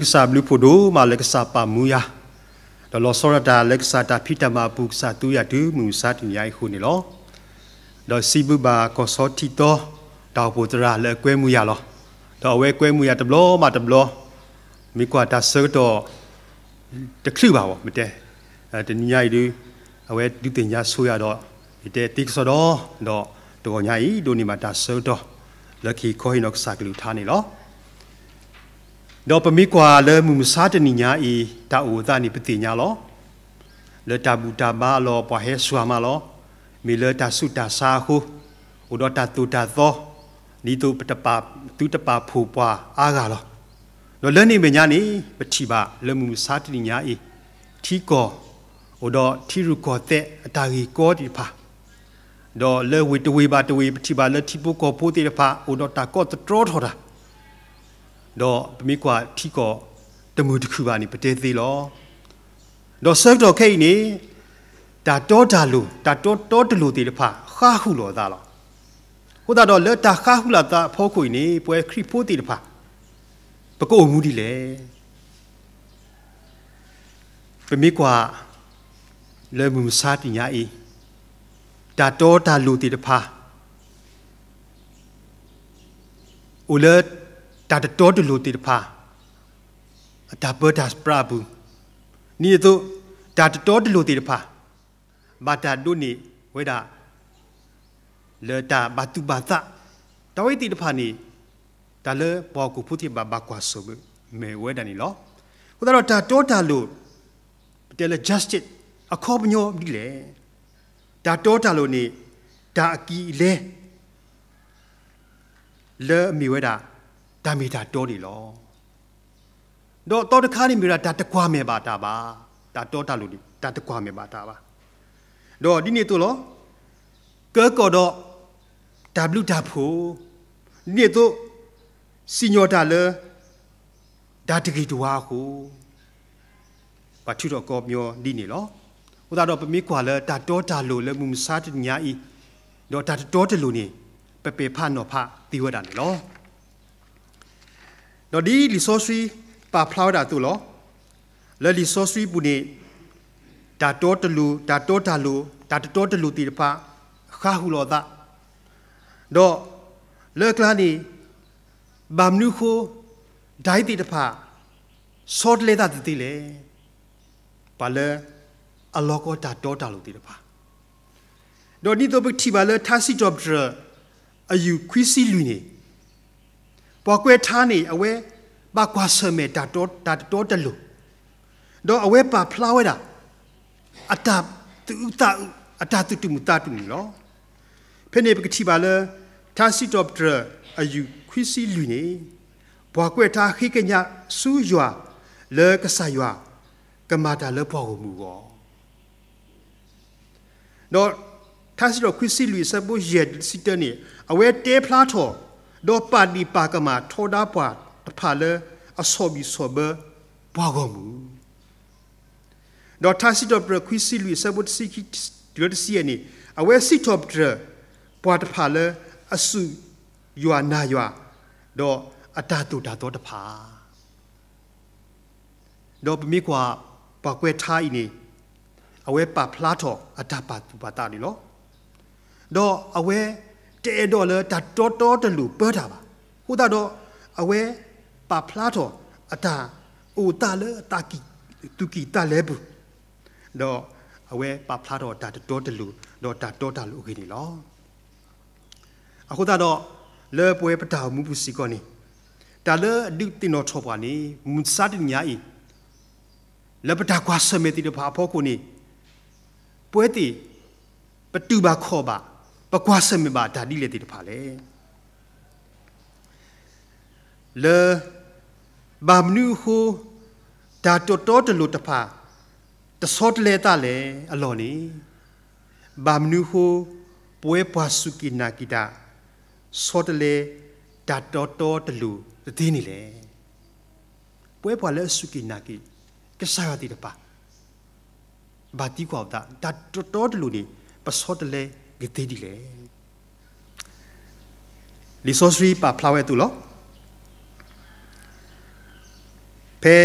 ကစၢ်ဘျုးဖှိၣ်ဒိၣ်မးလၢကစၢ်ပာ်မူယၤ, ဒီးလီၤဆီဒၣ်တၢ်လၢကစၢ်တၢ်ဖံးတၢ်မၤအပူၤ ကစၢ်သူယၤတုၤမုၢ်မဆါတနံၤညါအံၤအဃိန့ၣ်လီၤ. ဒီးစံးဘျုးဘၣ်ကီၢ်ဆီထံတီ တၢ်အိၣ်ဖှိၣ်သရၣ်လၢအကွဲမုာ်ယၤလီၤ. ဒီးအဝဲကွဲမုာ်ယၤတဘျီမးတဘျီ, မ့ၢ်ကွၢ်တၢ်ဆၢကတီၢ် တချုးဘၣ်ဘၣ် မ့ၢ်တဲ, တနံၤညါအံၤဒုး အဝဲဒုးသ့ၣ်ညါဆိယၤဒီး ယတဲသ့ကစီဒီ, ဒီးတဂီၤညါအံၤ ဒိးန့ၢ်ဘၣ်တၢ်ဆၢကတီၢ် လၢကဟ့ၣ်ခီဟ့ၣ်နီၤကစၢ်ကလုၢ်ကထါန့ၣ်လီၤ. ဒီးပမ့ၢ်ကွၢ်လၢမုၢ်မဆါတနံၤညါအံၤ တၢ်အိၣ်အသးန့ၣ် ပသ့ၣ်ညါလီၤ. လၢတၢ်ဘူၣ်တၢ်ဘါအလီၢ် ပှၤဟဲစှၤမးလီၤ. မ့ၢ်လၢတၢ်ဆူးတၢ်ဆါအဃိ, အိၣ်ဒီးတၢ်သိၣ်တၢ်သီ, ဒ်သိးပတပာ်, သုတပာ်ဖှိၣ်ပှၤအါဂၤလီၤ. ဒီးလၢန့ၣ်အမဲာ်ညါန့ၣ် ပထံၣ်ဘၣ်လၢမုၢ်မဆါတနံၤညါအံၤ ထံကီၢ် အိၣ်ဒီးထံရူၢ်ကီၢ်သဲးအတၢ်ဂ့ၢ်ကီသ့ၣ်တဖၣ်, ဒီးလၢဝ့ၢ်တဝ့ၢ်ဘၣ်တဝ့ၢ် ပထံၣ်ဘၣ်လၢထံဖိကီၢ်ဖိသ့ၣ်တဖၣ် အိၣ်ဒီးတၢ်ကီသတြီထီၣ်တၢ်, ဒီးပမ့ၢ်ကွၢ်ထံကီၢ်တမုာ်တခုၣ်ဘၣ်န့ၣ် ပတဲသ့လီၤ. ဒီးဆၢကတီၢ်ခဲအံၤန့ၣ် တၢ်တီတၢ်လိၤ, တၢ်တီတီတလိၤသ့ၣ်တဖၣ် ဃါဃုာ်လိာ်အသးလီၤ. အဃိသတးဒီး လၢတၢ်ဃါဃုာ်လိာ်သးအဖီခိၣ်အံၤန့ၣ် ပဝဲခရံာ်ဖိသ့ၣ်တဖၣ် ပကအိၣ်မူဒ်လဲၣ်. ပမ့ၢ်ကွၢ် လၢမုၢ်မဆါတနံၤညါအံၤ တၢ်တီတၢ်လိၤသ့ၣ်တဖၣ် အိၣ်လၢတၢ်တတီတလိၤသ့ၣ်တဖၣ် အတၢ်ပၢတၢ်ပြးအပူၤ, ဒ်န့ၣ်အသိး တၢ်တတီတလိၤသ့ၣ်တဖၣ် ဘၣ်တၢ်ဒိးန့ၢ်ဝဲဒၣ် လၢတၢ်ဘၣ်သူၣ်ဘၣ်သး, တၢ်ဝဲသ့ၣ်တဖၣ်န့ၣ် တၢ်လၢပှၤဟီၣ်ခိၣ်ဖိသ့ၣ်တဖၣ် ဘၣ်ကွၢ်ဆၢၣ်မဲာ်ဝဲဒၣ်န့ၣ်လီၤ. အဃိသတးဒီး တၢ်တီတၢ်လိၤ ပတဲလၢ justice အခီပညီဒ်လဲၣ်. တၢ်တီတၢ်လိၤန့ၣ် တၢ်အကံၢ်အလဲ လၢအမ့ၢ်ဝဲဒၣ် တၢ်မ့ၢ်တၢ်တီန့ၣ်လီၤ. ဒီးသီတခါန့ၣ်မ့ၢ်ဝဲဒၣ် တၢ်တကွၢ်မဲာ်ဘၣ်တၢ်ဘၣ်, တၢ်တီတၢ်လိၤန့ၣ် တၢ်တကွၢ်မဲာ်ဘၣ်တၢ်ဘၣ်. ဒီးဒ်န့ၣ်အသိးလီၤ, ကၢကီၢ်ဒီး တၢ်ဘျုးတၢ်ဖှိၣ်, ဒ်န့ၣ်အသိး စံၣ်ညီၣ်တၢ်လၢ တၢ်တဂ့ၤတဝါအဃိ ပှၤထုးထီၣ်ကီပညီဒ်န့ၣ်လီၤ. အဃိသတးဒီး ပမ့ၢ်ကွၢ်လၢတၢ်တီတၢ်လိၤလၢမုၢ်မဆါတနံၤညါအံၤ, ဒီးတၢ်တတီတလိၤန့ၣ် ပပဲာ်ဖးနီၤဖးသ့ဝဲဒၣ်န့ၣ်လီၤ. ဒီးဒ်လံာ်စီဆှံပာ်ဖျါဝဲဒၣ်အသိးလီၤ. လၢလံာ်စီဆှံပူၤန့ၣ် တၢ်တီတလိၤ, တၢ်တီတၢ်လိၤ, တၢ်တတီတလိၤသ့ၣ်တဖၣ် ဃါဃုာ်လိာ်အသး, ဒီးလၢအကျါန့ၣ် ဘၣ်မနုၤအဃိ တၢ်အံၤသ့ၣ်တဖၣ် ဆီတလဲသးသ့သ့လဲၣ်. ပှၤလၢအလီၤကီတၢ်တီတၢ်လိၤသ့ၣ်တဖၣ်, ဒီးဒ်သိးပကထံၣ်ဘၣ်လၢထါစံးထီၣ်ပတြၢၤ အယူၢ်ခွံဆံလွံၢ်န့ၣ်, ပှၤကွဲးထါန့ၣ် အဝဲဘၣ်ကွၢ်ဆၢၣ်မဲာ်တၢ်တီ, တၢ်တတီတလိၤ, ဒီးအဝဲပာ်ဖျါဝဲဒၣ် အတၢ်သူၣ်အုးသးအုး, အတၢ်သူၣ်တမုာ်သးတမုာ်န့ၣ်လီၤ. ဖဲန့ၣ်ပကထံၣ်ဘၣ်လၢ ထါစံးထီၣ်ပတြၢၤ အယူၢ်ခွံဆံလွံၢ်န့ၣ်, ပှၤကွဲးထါဃ့ကညးဆူယွၤ လၢကစၢ်ယွၤကမၤတၢ်လၢပှၤဂီၢ်မုၢ်အဂီၢ် ဒီးထါစံးထီၣ်ခွံဆံလွံၢ်အဆၢဖိယဲၢ်တုၤတဆံတၢန့ၣ် အဝဲတဲဖျါထီၣ် ဒီးပာ်ဒ့ၣ်ပာ်ကမၣ်ထီဒါပှၤတဖၣ်လၢအဆီၣ်ဘံၣ်ဆီၣ်ဘၢပှၤဂီၢ်မုၢ်, ဒီးထါစံးထီၣ်ပတြၢၤခွံဆံလွံၢ်အဆၢဖိတဆံခံတုၤလၢတဆံယဲၢ်န့ၣ် အဝဲစံးထီၣ်ပတြၢၤပှၤတဖၣ်လၢအစူၢ်ယွၤနာ်ယွၤ ဒီးအတၢ်သိၣ်တၢ်သီတဖၣ် ဒီးပမ့ၢ်ကွၢ် ပှၤကွဲးထါအံၤန့ၣ် အဝဲပာ်ဖျါထီၣ်အတၢ်ပာ်သူၣ်ပာ်သးန့ၣ်လီၤ. ဒီးအဝဲတအဲၣ်ဒိးလၢတၢ်တီတီတလိၤပၢတၢ်ဘၣ်. အဃိသတးဒီး အဝဲပာ်ဖျါထီၣ်အတၢ်အိၣ်သးလၢအသူၣ်ကံၢ်သးလဲပူၤ, ဒီးအဝဲပာ်ဖျါထီၣ်တၢ်တတီတလိၤ ဒီးတၢ်တီတၢ်လိၤအဂ့ၢ်န့ၣ်လီၤ. အဃိသတးဒီး လၢပဝဲပတၢ်အိၣ်မူပူၤစ့ၢ်ကီးန့ၣ် တၢ်လၢအဒုးသ့ၣ်နီၣ်ထီၣ်ပှၤန့ၣ် မုၢ်မဆါတနံၤညါအံၤ လၢပတၢ်ကွၢ်ဆၢၣ်မဲာ်သ့ၣ်တဖၣ်အဖီခိၣ်န့ၣ် ပဝဲသ့ၣ် ပတူၢ်ဘၣ်ခီၣ်ဘၣ် ပကွၢ်ဆၢၣ်မဲာ်ဘၣ်တၢ်ဒ်လဲၣ်သ့ၣ်တဖၣ်လဲၣ်. လၢ ဘၣ်မနုၤအဃိ တၢ်တတီတလိၤတဖၣ် တဆီတလဲသးလဲၣ်အလီၢ်န့ၣ်, ဘၣ်မနုၤအဃိ ပဝဲပှၤစူၢ်က့ၤနာ်က့ၤတၢ် ဆီတလဲ တၢ်တတီတလိၤတသ့န့ၣ်လဲၣ်. ပဝဲပှၤလၢအစူၢ်က့ၤနာ်က့ၤ ကစၢ်ယွၤသ့ၣ်တဖၣ် ဘၣ်သံကွၢ်အသး တၢ်တတီတလိၤန့ၣ် ပဆီတလဲကသ့ဒ်လဲၣ်. လံာ်စီဆှံပာ်ဖျါဝဲအသိးလီၤ. ဖဲ ဖဲ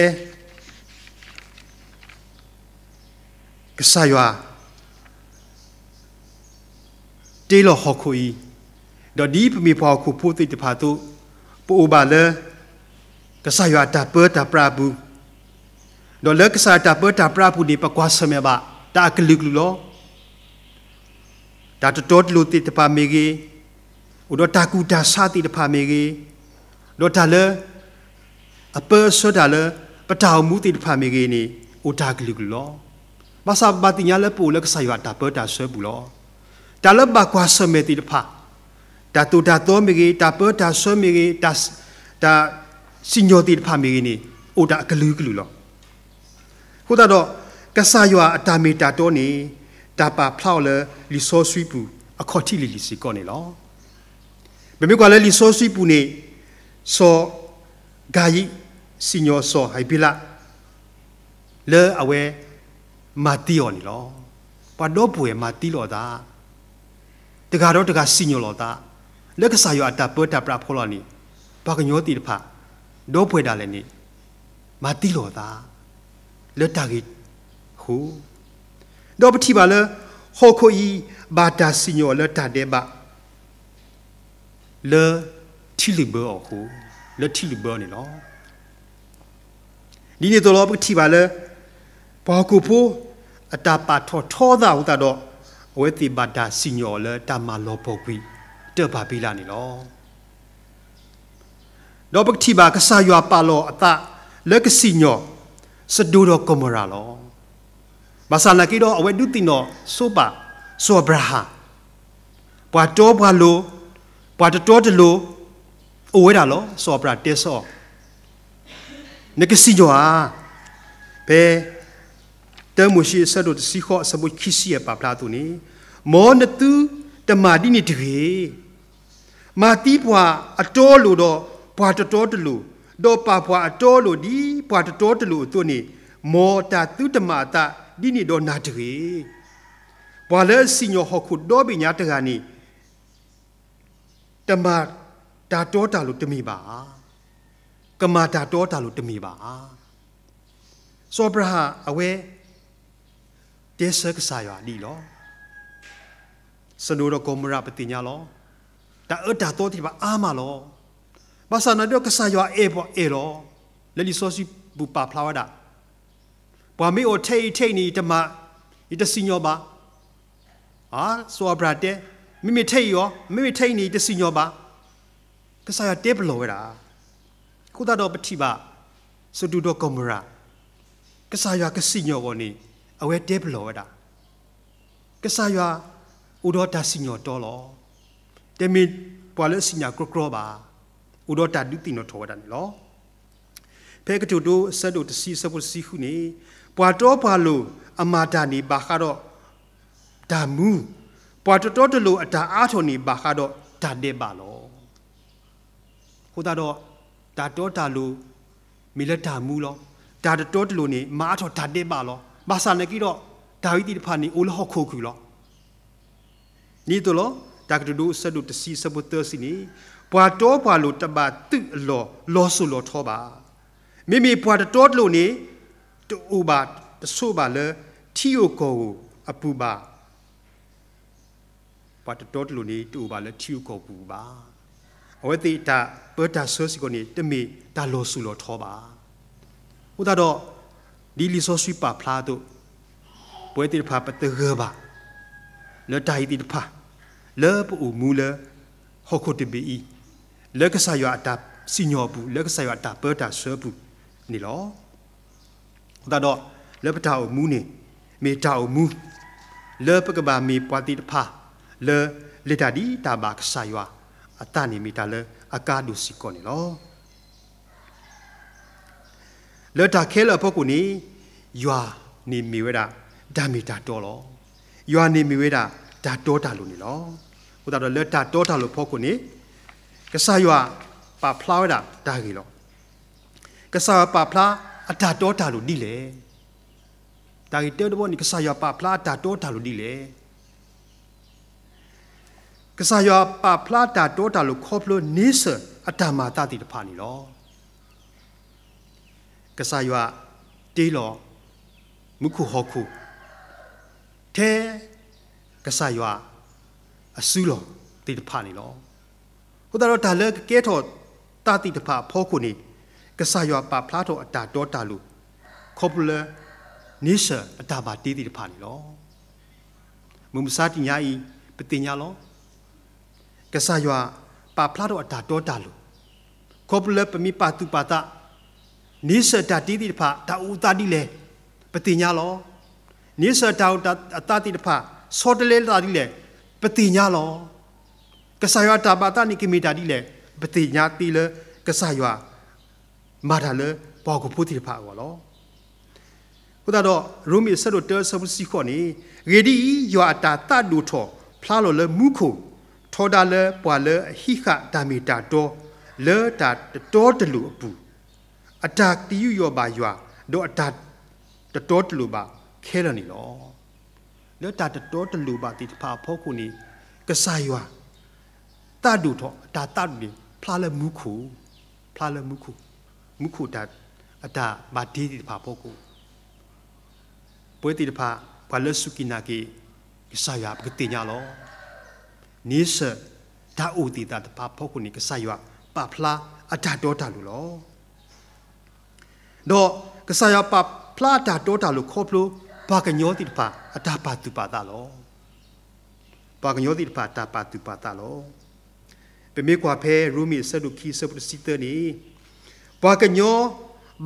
ကစၢ်ယွၤ တ့လီၤဟီၣ်ခိၣ်အံၤ, ဒီးဒ်ပမ့ၢ်ပှၤဟီၣ်ခိၣ်ဖိသ့ၣ်တဖၣ်အသိး, ပအိၣ်ဘၣ်လၢ ကစၢ်ယွၤအတၢ်ပၢတၢ်ပြးအပူၤ, ဒီးလၢကစၢ်ယွၤအတၢ်ပၢတၢ်ပြးအပူၤန့ၣ် ပကွၢ်ဆၢၣ်မဲာ်ဘၣ် တၢ်အကလုာ်ကလုာ်လီၤ. တၢ်တတီတလိၤသ့ၣ်တဖၣ်မ့ၢ်ဂ့ၤ, အိၣ်ဒီးတၢ်ကူၣ်တၢ်ဆးသ့ၣ်တဖၣ်မ့ၢ်ဂ့ၤ, ဒီးတၢ်လၢ အပၢအဆှၢတၢ်လၢ ပတၢ်အိၣ်မူသ့ၣ်တဖၣ်မ့ၢ်ဂ့ၤန့ၣ် အိၣ်တၢ်ကလုာ်ကလုာ်လီၤ. ဘၣ်ဆၣ်ပဘၣ်သ့ၣ်ညါလၢပအိၣ်လၢကစၢ်ယွၤအတၢ်ပၢတၢ်ဆှၢပူၤလီၤ. တၢ်လၢဘၣ်ကွၢ်ဆၢၣ်မဲာ်သ့ၣ်တဖၣ်, တၢ်သိၣ်တၢ်သီမ့ၢ်ဂ့ၤ, တၢ်ပၢတၢ်ဆှၢမ့ၢ်ဂ့ၤ, တၢ် တၢ်စံၣ်ညီၣ်သ့ၣ်တဖၣ်မ့ၢ်ဂ့ၤန့ၣ် အိၣ်တၢ်အကလုာ်ကလုာ်လီၤ. အဃိသတးဒီး ကစၢ်ယွၤအတၢ်မ့ၢ်တၢ်တီန့ၣ် တၢ်ပာ်ဖျါအီၤလၢလံာ်စီဆှံပူၤ အခီၣ်ထံးလံၤလံၤစ့ၢ်ကီးန့ၣ်လီၤ. ပမ့ၢ်ကွၢ်လၢလံာ်စီဆှံပူၤန့ၣ်, စီၤ ကၤယံး စံၣ်ညီၣ်စီၤဟ့းဘ့လး လၢအဝဲ မၤသံအီၤန့ၣ်လီၤ. ပှၤဒီပုၢ်ဝဲၢ်မၤသံလိာ်အသး, တဂၤဒီးတဂၤစံၣ်ညီၣ်လိာ်သး, လၢကစၢ်ယွၤအတၢ်ပၢတၢ်ပြးအဖီလာ်န့ၣ်, ပှၤကညီသ့ၣ်တဖၣ်, ဒီပုၢ်ဝဲၢ်ဒၣ်လဲာ်န့ၣ် မၤသံလိာ်အသး လၢတၢ်ဂ့ၢ်အဃိ, ဒီးပထံၣ်ဘၣ်လၢ ဟီၣ်ခိၣ်အံၤ ဘၣ်တၢ်စံၣ်ညီၣ်အီၤလၢတၢ်ဒဲးဘး လၢထံလုၣ်ဘၢအီၤအဃိ, လၢထံလုၣ်ဘၢအီၤန့ၣ်လီၤ. ဒ်န့ၣ်အသိးလီၤ ပကထံၣ်ဘၣ်လၢ ပှၤဟီၣ်ခိၣ်ဖိ အတၢ်ပာ်ထီၣ်ထီသးအဃိသတးဒီး အဝဲသ့ၣ်ဘၣ်တၢ်စံၣ်ညီၣ်အီၤလၢတၢ်မၤလီၤပှီၢ်ကွံာ် တၢ်ဘၤဘံလးန့ၣ်လီၤ. ဒီးပကထံၣ်ဘၣ်ကစၢ်ယွၤပာ်လီၤအသးလၢကစံၣ်ညီၣ် စဒိၣ်ဒီးကီၢ်မိၤရၤလီၤ. ဘၣ်ဆၣ်နာ်က့ဒီး အဝဲဒုးသ့ၣ်နီၣ်ဆိပာ် စီၤအၤဘြၤဟၣ်, ပှၤတီပှၤလိၤ, ပှၤတတီတလိၤ အိၣ်ဝဲဒၣ်လီၤ. စီၤအၤဘြၤဟၣ်တဲဆၢအီၤ, နကစံၣ်ညီၣ်ဧါ. ဖဲ တၢမိၤၡ့အဆၢဒိၣ်တဆံဃိး အဆၢဖိခံဆံယဲၢ်ပာ်ဖျါအသိးန့ၣ်, မ်နသုတမၤဒ်န့ၣ်တဂ့ၤ. မၤသံပှၤအတီအလိၤဒီးပှၤတတီတလိၤ, ဒီးပာ်ပှၤအတီအလိၤဒ်ပှၤတတီတလိၤအသိးန့ၣ်, မ်တၢ်သုတမၤအသးဒ်န့ၣ်ဒီးနၤတဂ့ၤ. ပှၤလၢအစံၣ်ညီၣ်ဟီၣ်ခိၣ်ဒီဘ့ၣ်ညါတဂၤန့ၣ် တမၤတၢ်တီတၢ်လိၤတမ့ၢ်ဘၣ်ဧါ. ကမၤတၢ်တီတၢ်လိၤတမ့ၢ်ဘၣ်ဧါ. စီၤအၤဘြၤဟၣ်အဝဲ တဲဆၢကစၢ်ယွၤဒ်အံၤလီၤ. စဒိၣ်ဒီးကီၢ်မိၤရၤပသ့ၣ်ညါလီၤ. တၢ်အၢတၢ်သီသ့ၣ်တဖၣ်အါမးလီၤ. ဘၣ်ဆၣ်နာ်က့ဒီးကစၢ်ယွၤအဲၣ်ပှၤအဲၣ်လီၤ. လၢလံာ်စီဆှံပူၤပာ်ဖျါဝဲဒၣ် ပှၤမ့ၢ်အိၣ်ထဲအံၤထဲအံၤန့ၣ် ယတမၤ, ယတစံၣ်ညီၣ်ဘၣ်. အါ, စီၤအၤဘြၤဟၣ်တဲ, မ့မ့ၢ်ထဲအံၤအီၤ, မ့မ့ၢ်ထဲအံၤန့ၣ် ယတစံၣ်ညီၣ်ဘၣ်. ကစၢ်ယွၤတဲပလီၢ်ဝဲဒၣ်. အဃိသတးဒီးပထံၣ်ဘၣ် စဒိၣ်ဒီးကီၢ်မိၤရၤ, ကစၢ်ယွၤကစံၣ်ညီၣ်အဂီၢ်န့ၣ် အဝဲတဲပလီၢ်ဝဲဒၣ်. ကစၢ်ယွၤအိၣ်ဒီးတၢ်စံၣ်ညီၣ်တီလီၤ. တမ့ၢ်ပှၤလၢအစံၣ်ညီၣ်ကြီကြီဘၣ်. အိၣ်ဒီးတၢ်ဒုးသ့ၣ်နီၣ်ထီၣ်ဝဲဒၣ်န့ၣ်လီၤ. ဖဲကတိၤဒိအဆၢဒိၣ်တဆံအဆၢဖိတဆံဃုန့ၣ်, ပှၤတီပှၤလိၤအမၤတၢ်န့ၣ်ဘၣ်ဃးဒီးတၢ်မူ, ပှၤတတီတလိၤအတၢ်အါထီၣ်န့ၣ်ဘၣ်ဃးဒီးတၢ်ဒဲးဘးလီၤ. အဃိသတးဒီး တၢ်တီတၢ်လိၤ မ့ၢ်လၢတၢ်မူလီၤ. တၢ်တတီတလိၤန့ၣ် မၤအါထီၣ်တၢ်ဒဲးဘးလီၤ. ဘၣ်ဆၣ်နာ်က့ဒီး တၢ်ဝဲသ့ၣ်တဖၣ်န့ၣ် အိၣ်လၢဟီၣ်ခိၣ်ခုၣ်လီၤ. ဒ်သိးလီၤ, တၢ်ကတိၤဒိအဆၢဒိၣ်တဆံအဆၢဖိသၢဆံန့ၣ်, ပှၤတီပှၤလိၤတဘၣ်သုးအလီၢ်လီၤစိၤလီၤထီဘၣ်. မ့မ့ၢ်ပှၤတတီတလိၤန့ၣ် တအိၣ်ဘၣ်တဆိးဘၣ်လၢထံဧိၤကီၢ်ဧိၤအပူၤဘၣ်. ပှၤတတီတလိၤန့ၣ် တအိၣ်ဘၣ်လၢထံဧိၤကီၢ်ဧိၤအပူၤဘၣ်. အဝဲသ့ၣ်တၢ်ပၢတၢ်ဆှၢစ့ၢ်ကီးန့ၣ် တမ့ၢ်တၢ်လီၤစိၤလီၤထီဘၣ်. အဃိသတးဒီး ဒ်လံာ်စီဆှံပာ်ဖျါအသိး, ပဝဲသ့ၣ်တဖၣ်ပသဂၢၢ်ဘၣ် လၢတၢ်အံၤသ့ၣ်တဖၣ် လၢပအိၣ်မူလၢ ဟီၣ်ခိၣ်တဘ့ၣ်အံၤ, လၢကစၢ်ယွၤအတၢ်စံၣ်ညီၣ်အပူၤ, လၢကစၢ်ယွၤအတၢ်ပၢတၢ်ဆှၢအပူၤန့ၣ်လီၤ. အဃိသတးဒီး လၢပတၢ်အိၣ်မူန့ၣ် မ့ၢ်တၢ်အိၣ်မူ လၢပကဘၣ်မ့ၢ်ပှၤသ့ၣ်တဖၣ် လၢလဲၤတၢ်ဒ်တၢ်ဘၣ်ကစၢ်ယွၤအသးန့ၣ် မ့ၢ်တၢ်လၢအကါဒိၣ်စ့ၢ်ကီးန့ၣ်လီၤ. လၢတၢ်ခဲလၢာ်အဖီခိၣ်န့ၣ် ယွၤန့ၣ်မ့ၢ်ဝဲဒၣ် တၢ်မ့ၢ်တၢ်တီလီၤ. ယွၤန့ၣ်မ့ၢ်ဝဲဒၣ် တၢ်တီတၢ်လိၤန့ၣ်လီၤ. အဃိသတးဒီးလၢတၢ်တီတၢ်လိၤအဖီခိၣ်န့ၣ် ကစၢ်ယွၤပာ်ဖျါဝဲဒၣ်တၢ်ဂ့ၢ်လီၤ. ကစၢ်ယွၤပာ်ဖျါအတၢ်တီတၢ်လိၤဒ်လဲၣ်. တၢ်ဂ့ၢ်တၢတဘီန့ၣ် ကစၢ်ယွၤပာ်ဖျါအတၢ်တီတၢ်လိၤဒ်လဲၣ်. ကစၢ်ယွၤပာ်ဖျါတၢ်တီတၢ်လိၤခီဖျိန့ဆၢၣ်အတၢ်မၤအသးသ့ၣ်တဖၣ်န့ၣ်လီၤ. ကစၢ်ယွၤတ့လီၤမူခိၣ်ဟီၣ်ခိၣ် ထဲကစၢ်ယွၤအစုလီၢ်သ့ၣ်တဖၣ်န့ၣ်လီၤ. အဃိသတးဒီးတၢ်လၢကကဲထီၣ်သးသ့ၣ်တဖၣ်အဖီခိၣ်န့ၣ် ကစၢ်ယွၤပာ်ဖျါထီၣ်အတၢ်တီတၢ်လိၤ ခီဖျိလၢ န့ဆၢၣ်အတၢ်ဘၣ်တ့သ့ၣ်တဖၣ်န့ၣ်လီၤ. မုၢ်မဆါတနံၤအံၤ ပသ့ၣ်ညါလီၤ. ကစၢ်ယွၤပာ်ဖျါထီၣ်အတၢ်တီတၢ်လိၤ ခီဖျိလၢပမ့ၢ်ပာ်သူၣ်ပာ်သး န့ဆၢၣ်တၢ်တ့သ့ၣ်တဖၣ် တၢ်အိၣ်သးဒ်လဲၣ် ပသ့ၣ်ညါလီၤ. န့ဆၢၣ်တၢ်အိၣ်အသးသ့ၣ်တဖၣ် ဆီတလဲသးဒ်လဲၣ် ပသ့ၣ်ညါလီၤ. ကစၢ်ယွၤတၢ်ဘၣ်သးန့ၣ် ကမ့ၢ်တၢ်ဒ်လဲၣ် ပသ့ၣ်ညါသ့လၢ ကစၢ်ယွၤ မၤတၢ်လၢပှၤဟီၣ်ခိၣ်ဖိသ့ၣ်တဖၣ်အဂီၢ်လီၤ. အဃိသတးဒီး ရိမ့ၤအဆၢဒိၣ်တၢအဆၢဖိတဆံဃိးန့ၣ်, အဂ့ၢ်ဒ်အံၤ, ယွၤအတၢ်သးဒိၣ်ထီၣ်ဖျါလီၤလၢမူခိၣ်, ထီဒါလၢပှၤလၢအဟံးဃာ်တၢ်မ့ၢ်တၢ်တီ လၢတၢ်တတီတလိၤအပူၤ, အတၢ်တယူးယီၣ်ဘၣ်ယွၤ, ဒီးအတၢ်တတီတလိၤဘၣ်ခဲလၢာ်န့ၣ်လီၤ. လၢတၢ်တတီတလိၤဘၣ်သ့ၣ်တဖၣ်အဖီခိၣ်န့ၣ်, ကစၢ်ယွၤ သးဒိၣ်ထီၣ်, အတၢ်သးဒိၣ်န့ၣ် ဖျါလၢမူခိၣ်, ဖျါလၢမူခိၣ်, မူခိၣ်တၢ်, အတၢ်ဘၣ်တ့သ့ၣ်တဖၣ်အဖီခိၣ်, ပဝဲသ့ၣ်တဖၣ် ပှၤလၢစူၢ်က့ၤနာ်က့ၤ ကစၢ်ယွၤ ပကသ့ၣ်ညါလီၤ. န့ဆၢၣ်တၢ်အိၣ်သ့ၣ်တဖၣ်အဖီခိၣ်န့ၣ် ကစၢ်ယွၤပာ်ဖျါအတၢ်တီတၢ်လိၤလီၤ. ဒီးကစၢ်ယွၤပာ်ဖျါအတၢ်တီတၢ်လိၤခီဖျိ ပှၤကညီသ့ၣ်တဖၣ်အတၢ်ပာ်သူၣ်ပာ်သးလီၤ. ပှၤကညီသ့ၣ်တဖၣ်အတၢ်ပာ်သူၣ်ပာ်သးလီၤ. ပမ့ၢ်ကွၢ်ဖဲရိမ့ၤအဆၢဒိၣ်ခံအဆၢဖိတဆံသၢန့ၣ်, ပှၤကညီ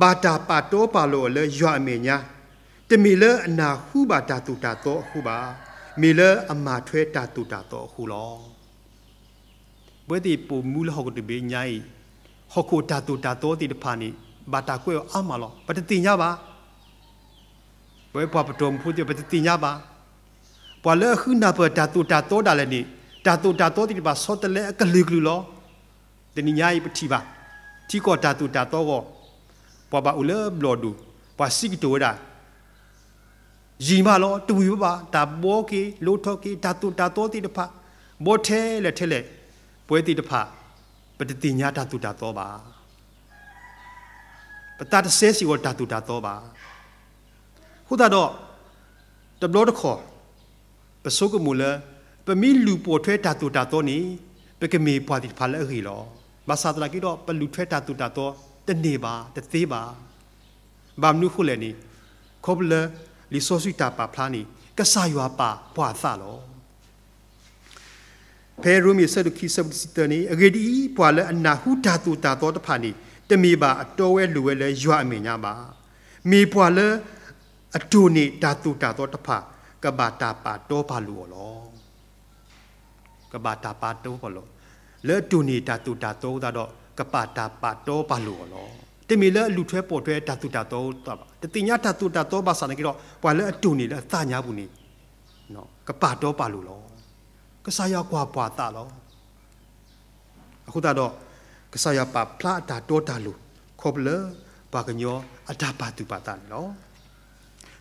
ဘၣ်တၢ်ပာ်တီပာ်လိၤအီၤလၢယွၤအမဲာ်ညါ, တမ့ၢ်လၢအနၢ်ဟူဘၣ်တၢ်သိၣ်တၢ်သီအဃိဘၣ်, မ့ၢ်လၢအမၤထွဲတၢ်သိၣ်တၢ်သီအဃိလီၤ. ပဝဲသ့ၣ်ပိာ်မူလၢဟီၣ်ခိၣ်တဘ့ၣ်ညါအံၤ, ဟီၣ်ခိၣ်တၢ်သိၣ်တၢ်သီသ့ၣ်တဖၣ်န့ၣ် ဘၣ်တၢ်ကွဲးအီၤအါမးလီၤ. ပတသ့ၣ်ညါဘၣ်. ပဝဲပှၤပတီၢ်မုၢ်ဖိသ့ၣ် ပတသ့ၣ်ညါဘၣ်. ပှၤလၢအဃုနၢ်ပၢၢ်တၢ်သိၣ်တၢ်သီဒၣ်လဲာ်န့ၣ်, တၢ်သိၣ်တၢ်သီသ့ၣ်တဖၣ် ဆီတလဲအကလုာ်ကလုာ်လီၤ. တနံၤညါအံၤပထံၣ်ဘၣ်, ထံကီၢ်တၢ်သိၣ်တၢ်သီအဂီၢ်, ပှၤဘၣ်အိၣ်လၢဘျီၣ်ဒိၣ်, ပှၤစံးကတိၤဝဲဒၣ် ယံာ်မးလီၤ, တဝံၤဝဲဘၣ်, တၢ်ဘှီက့ၤ လိထီၣ်က့ၤ တၢ်သိၣ်တၢ်သီသ့ၣ်တဖၣ်, ဘှီထဲလဲၣ်ထဲလဲၣ်, ပဝဲသ့ၣ်တဖၣ် ပတသ့ၣ်ညါတၢ်သိၣ်တၢ်သီဘၣ်. ပသးတစဲစ့ၢ်ကီးတၢ်သိၣ်တၢ်သီဘၣ်. အဃိသတးဒီး, တဘျီတခီၣ်, ပဆိကမိၣ်လၢ ပမ့ၢ်လူၤပိာ်ထွဲတၢ်သိၣ်တၢ်သီန့ၣ်, ပကမ့ၢ်ပှၤသ့ၣ်တဖၣ်လၢအဂ့ၤလီၤ. ဘၣ်ဆၣ်သနာ်က့ဒီး ပလူၤထွဲတၢ်သိၣ်တၢ်သီတန့ၢ်ဘၣ်, တသ့ဘၣ်. ဘၣ်မနုၤအဃိလဲၣ်န့ၣ်, ခီဖျိလၢလံာ်စီဆှံတၢ်ပာ်ဖျါန့ၣ် ကစၢ်ယွၤပာ်ပှၤအသးလီၤ. ဖဲရိမ့ၤအဆၢဒိၣ်ခံအဆၢဖိတဆံသၢန့ၣ်, အဂ့ၢ်ဒ်အံၤ, ပှၤလၢအနၢ်ဟူတၢ်သိၣ်တၢ်သီတဖၣ်န့ၣ် တမ့ၢ်ဘၣ်အတီဝဲလိၤဝဲလၢယွၤအမဲာ်ညါဘၣ်. မ့ၢ်ပှၤလၢအတိၢ်န့ၢ်တၢ်သိၣ်တၢ်သီတဖၣ် ကဘၣ်တၢ်ပာ်တီပာ်လိၤအီၤလီၤ. ကဘၣ်တၢ်ပာ်တီပာ်လိၤ, လၢအတိၢ်န့ၢ်တၢ်သိၣ်တၢ်သီအဃိသတးဒီး ကဘၣ်တၢ်ပာ်တီပာ်လိၤအီၤလီၤ. တမ့ၢ်လၢအလူၤထွဲပိာ်ထွဲတၢ်သိၣ်တၢ်သီအဃိသတးဘၣ်. တသ့ၣ်ညါတၢ်သိၣ်တၢ်သီဘၣ်ဆၣ်သနာ်က့ဒီး ပှၤလၢအတိၢ်န့ၢ်လၢအသးညါပူၤန့ၣ် ကပာ်တီပာ်လိၤလီၤ. ကစၢ်ယွၤကွၢ်ပှၤအသးလီၤ. အဃိသတးဒီး ကစၢ်ယွၤပာ်ဖျါအတၢ်တီတၢ်လိၤ ခီဖျိလၢပှၤကညီအတၢ်ပာ်သူၣ်ပာ်သးန့ၣ်လီၤ.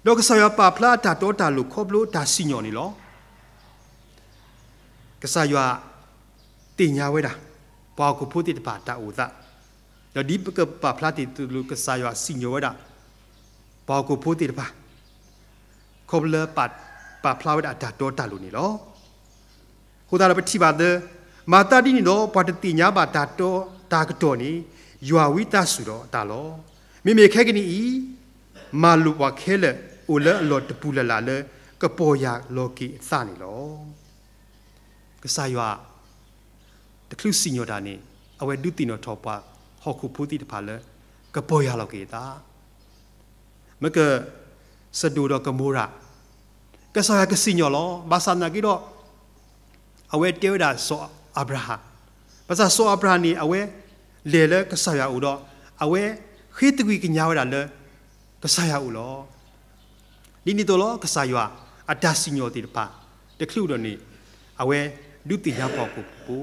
ဒီးကစၢ်ယွၤပာ်ဖျါအတၢ်တီတၢ်လိၤခီဖျိတၢ်စံၣ်ညီၣ်န့ၣ်လီၤ. ကစၢ်ယွၤသ့ၣ်ညါဝဲဒၣ် ပှၤဟီၣ်ခိၣ်ဖိသ့ၣ်တဖၣ်တၢ်အိၣ်သး, ဒီးဒ်ပကပာ်ဖျါတ့ၢ်အသိး ကစၢ်ယွၤစံၣ်ညီၣ်ဝဲဒၣ် ပှၤဟီၣ်ခိၣ်ဖိသ့ၣ်တဖၣ် ခီဖျိလၢ ပာ်ဖျါဝဲဒၣ်အတၢ်တီတၢ်လိၤန့ၣ်လီၤ. အဃိသတးဒီးပထံၣ်ဘၣ်သၢ, မၤသးဒ်န့ၣ်ဒီး ပှၤတသ့ၣ်ညါဘၣ်တၢ်တီတၢ်ကတီၢ်န့ၣ် ယွၤဝံသးစူၤဒီးအသးလီၤ. မ့မ့ၢ်ခဲကနံၣ်အံၤ, မၤလိာ်ပှၤခဲလၢာ်အိၣ်လၢအလီၢ်တပူၤလၢ်လၢ်လၢ ကပီၢ်ယၢ်လီၤက့ၤအသးန့ၣ်လီၤ. ကစၢ်ယွၤ တချုးစံၣ်ညီၣ်တၢ်န့ၣ် အဝဲဒုးသ့ၣ်နီၣ်ထီၣ်ပှၤဟီၣ်ခိၣ်ဖိသ့ၣ်တဖၣ်လၢ ကပီၢ်ယၢ်လီၤက့ၤအသး မ့ၢ်က စဒိၣ်ဒီးကမိၤရၤ, ကစၢ်ယွၤကစံၣ်ညီၣ်လီၤ. ဘၣ်ဆၣ်သနာ်က့ဒီး အဝဲတဲဝဲဒၣ်စီၤအၤဘြၤဟၣ်, ဘၣ်ဆၣ်စီၤအၤဘြၤဟၣ်န့ၣ် အဝဲလဲၤလၢကစၢ်ယွၤအအိၣ်ဒီး အဝဲဃ့သကွံၢ်ကညးဝဲဒၣ်လၢ ကစၢ်ယွၤအအိၣ်လီၤ. ဒ်န့ၣ်အသိးလီၤ ကစၢ်ယွၤအတၢ်စံၣ်ညီၣ်သ့ၣ်တဖၣ် တချုးဒီးန့ၣ် အဝဲဒုးသ့ၣ်ညါပှၤဟီၣ်ခိၣ်ဖိ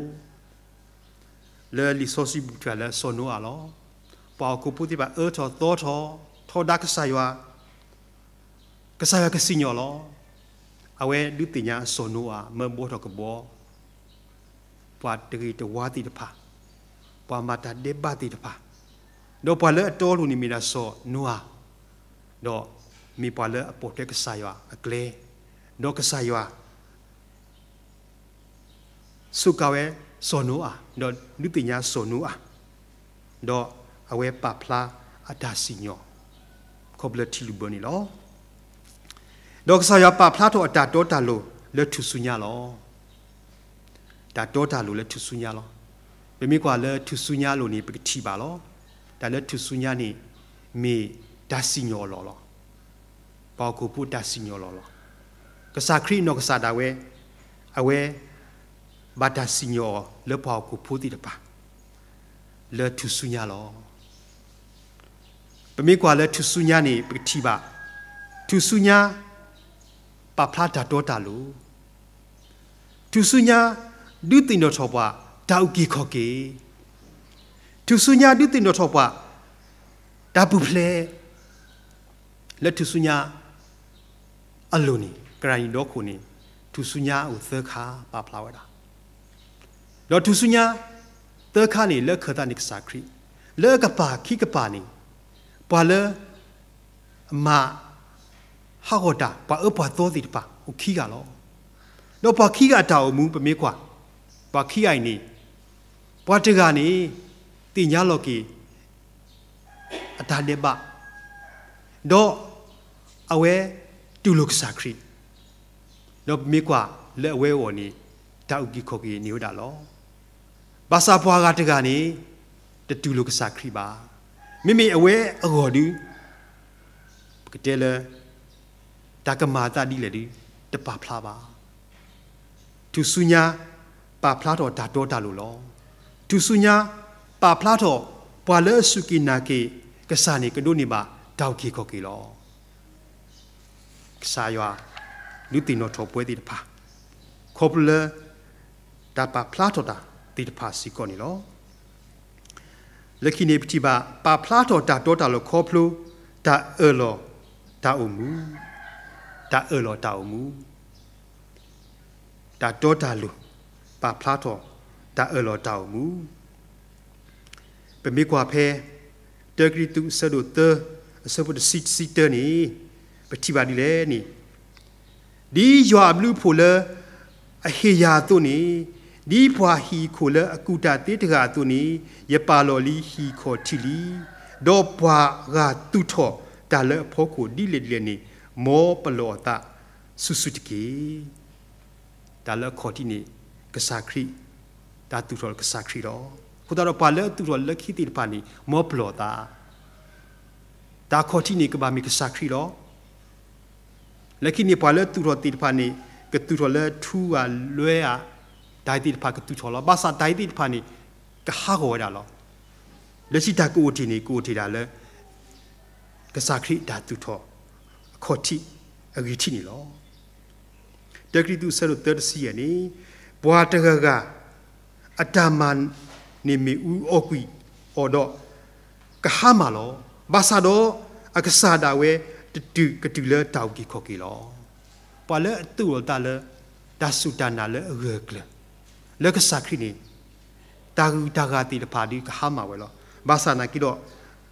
လၢလံာ်စီဆှံပူၤတဖၣ်လၢစီၤနိအၤလီၤ. ပှၤဟီၣ်ခိၣ်ဖိသ့ၣ်တဖၣ်အၢထီၣ်သီထီၣ် ထီဒါကစၢ်ယွၤ, ကစၢ်ယွၤကစံၣ်ညီၣ်လီၤ. အဝဲဒုးသ့ၣ်ညါစီၤနိအၤ မၢဘှီထီၣ်ကဘှီ ပှၤတဂ့ၤတဝါသ့ၣ်တဖၣ်, ပှၤမၤတၢ်ဒဲးဘးသ့ၣ်တဖၣ်, ဒီးပှၤလၢအတီအလိၤန့ၣ်မ့ၢ်ဒၣ်စီၤနိအၤ, ဒီးမ့ၢ်ပှၤလၢအပိာ်ထွဲကစၢ်ယွၤအကျဲ, ဒီးကစၢ်ယွၤ စူးကါဝဲစီၤနိအၤ, ဒီးဒုးသ့ၣ်ညါစီၤနိအၤ, ဒီးအဝဲပာ်ဖျါအတၢ်စံၣ်ညီၣ် ခီဖျိလၢထံလုၢ်ဘၢန့ၣ်လီၤ. ဒီးကစၢ်ယွၤပာ်ဖျါထီၣ်အတၢ်တီတၢ်လိၤလၢထူၣ်စုညါလီၤ. တၢ်တီတၢ်လိၤလၢထူၣ်စုညါလီၤ. ပမ့ၢ်ကွၢ်လၢထူၣ်စုညါအလိၤန့ၣ် ပကထံၣ်ဘၣ်လီၤ. တၢ်လၢထူၣ်စုညါန့ၣ် မ့ၢ်တၢ်စံၣ်ညီၣ်အလီၢ်လီၤ. ပှၤဟီၣ်ခိၣ်ဖိတၢ်စံၣ်ညီၣ်အလီၢ်လီၤ. ကစၢ်ခရံာ်အနီၢ်ကစၢ်ဒၣ်ဝဲ, အဝဲ ဘၣ်တၢ်စံၣ်ညီၣ်အီၤလၢပှၤဟီၣ်ခိၣ်ဖိသ့ၣ်တဖၣ် လၢထူၣ်စုညါလီၤ. ပမ့ၢ်ကွၢ်လၢထူၣ်စုညါန့ၣ် ပကထံၣ်ဘၣ်, ထူၣ်စုညါ ပာ်ဖျါတၢ်တီတၢ်လိၤ, ထူၣ်စုညါ ဒုးသ့ၣ်နီၣ်ထီၣ်ပှၤ တၢ်အုၣ်က့ၤခီၣ်က့ၤ, ထူၣ်စုညါဒုးသ့ၣ်နီၣ်ထီၣ်ပှၤ တၢ်ပူၤဖျဲး, လၢထူၣ်စုညါအလိၤန့ၣ် ကရၢ်နံၤဒီခိၣ်န့ၣ် ထူၣ်စုညါအိၣ်သၢခါပာ်ဖျါဝဲဒၣ်, ဒီးထူၣ်စုညါသၢခါန့ၣ် လၢခၢၣ်သးန့ၣ်ကစၢ်ခရံာ်, လၢအကပၤခံကပၤန့ၣ် ပှၤလၢ အမၤ ဟးဂီၤတၢ် ပှၤအၢပှၤသီသ့ၣ်တဖၣ်အိၣ်ခံဂၤလီၤ. ဒီးပှၤခံဂၤအတၢ်အိၣ်မူ ပမ့ၢ်ကွၢ် ပှၤခံဂၤအံၤန့ၣ် ပှၤတဂၤန့ၣ် သ့ၣ်ညါလီၤက့ၤ အတၢ်ဒဲးဘး, ဒီးအဝဲတူၢ်လိာ်ကစၢ်ခရံာ်, ဒီးပမ့ၢ်ကွၢ်လၢအဝဲအဂီၢ်န့ၣ် တၢ်အုၣ်က့ၤခီၣ်က့ၤန့ၢ်ဝဲဒၣ်လီၤ. ဘၣ်ဆၣ်ပှၤဂၤတဂၤန့ၣ် တတူၢ်လိာ်ကစၢ်ခရံာ်ဘၣ်. မ့မ့ၢ်အဝဲအဂီၢ်ဒုး ပကတဲလၢ တၢ်ကမၤအသးဒ်လဲၣ်ဒုး တပာ်ဖျါဘၣ်. ထူၣ်စုညါ ပာ်ဖျါထီၣ်တၢ်တီတၢ်လိၤလီၤ. ထူၣ်စုညါ ပာ်ဖျါထီၣ် ပှၤလၢအစူၢ်က့ၤနာ်က့ၤကစၢ်န့ၣ် ကဒိးန့ၢ်ဘၣ်တၢ်အုၣ်က့ၤခီၣ်က့ၤလီၤ. ကစၢ်ယွၤ ဒုးသ့ၣ်နီၣ်ထီၣ်ပဝဲသ့ၣ်တဖၣ် ခီဖျိလၢ တၢ်ပာ်ဖျါထီၣ်တၢ်သ့ၣ်တဖၣ်စ့ၢ်ကီးန့ၣ်လီၤ. လၢခံန့ၣ်ပထံၣ်ဘၣ် ပာ်ဖျါထီၣ်တၢ်တီတၢ်လိၤခီဖျိ တၢ်အၢၣ်လီၤတၢ်အိၣ်မူ, တၢ်အၢၣ်လီၤတၢ်အိၣ်မူ, တၢ်တီတၢ်လိၤ ပာ်ဖျါထီၣ် တၢ်အၢၣ်လီၤတၢ်အိၣ်မူ. ပမ့ၢ်ကွၢ်ဖဲ တၢကရံၣ်သူး အဆၢဒိၣ်သၢ အဆၢဖိတဆံ တဆံတၢန့ၣ် ပထံၣ်ဘၣ်ဒ်လဲၣ်န့ၣ်, ဒ်ယွၤအဘျုးအဖှိၣ်လၢအဟ့ၣ်ယၤအသိးန့ၣ်, ဒ်ပှၤဟံၣ်ခိၣ်လၢအကူၣ်တၢ်သ့တဂၤအသိးန့ၣ်, ယပာ်လီၤလံဟံၣ်ခီၣ်ထံးလံ. ဒီးပှၤဂၤသူၣ်ထီၣ်တၢ်လၢအဖီခိၣ်ဒ်လဲၣ်ဒ်လဲၣ်န့ၣ်, မ်ပလီၢ်အသးဆူၣ်ဆူၣ်တက့ၢ်. တၢ်လၢအခီၣ်ထံးန့ၣ် ကစၢ်ခရံာ်, တၢ်သူၣ်ထီၣ်လၢကစၢ်ခရံာ်လီၤ. အဃိသတးဒီးပှၤလၢအသူၣ်ထီၣ်လၢခံသ့ၣ်တဖၣ်န့ၣ် မ်ပလီၢ်အသး, တၢ်အခီၣ်ထံးန့ၣ် ကဘၣ်မ့ၢ်ကစၢ်ခရံာ်လီၤ. လၢခံန့ၣ် ပှၤလၢအသူၣ်ထီၣ်သ့ၣ်တဖၣ်န့ၣ် ကသူၣ်ထီၣ်လၢထူဧါလွဲဧါ, တၢ်အံၤသ့ၣ်တဖၣ်ကသူၣ်ထီၣ်လီၤ. ဘၣ်ဆၣ်တၢ်အံၤသ့ၣ်တဖၣ်န့ၣ် ကဟးဂီၤဝဲဒၣ်လီၤ. လၢခံတၢ်ကအိၣ်တ့ၢ်န့ၣ် ကအိၣ်တ့ၢ်ဒၣ်လၢ ကစၢ်ခရံာ်တၢ်သူၣ်ထီၣ် အခီၣ်ထံးအဂံၢ်ထံးန့ၣ်လီၤ. တၢကရံၣ်သူး အဆၢဒိၣ်သၢ တဆံယဲၢ်န့ၣ်, ပှၤတဂၤဂၤ အတၢ်မၤန့ၣ်မ့ၣ်အူအီၣ်ကွံာ်အီၤဒီး ကဟါမၢ်လီၤ. ဘၣ်ဆၣ်ဒီးအကစၢ်ဒၣ်ဝဲ တတုၤကတုၤလၢတၢ်အုၣ်က့ၤခီၣ်က့ၤလီၤ. ပှၤလၢအသူၣ်လီၤသးလၢ တၢ်စူၢ်တၢ်နာ်လၢအဂၢၢ်အကျၢၤ လၢကစၢ်ခရံာ်န့ၣ် တၢ်ဂုၤတၢ်ဂၤသ့ၣ်တဖၣ်ဒုးကဟါမၢ်ဝဲလီၤ. ဘၣ်ဆၣ်နာ်က့ဒီး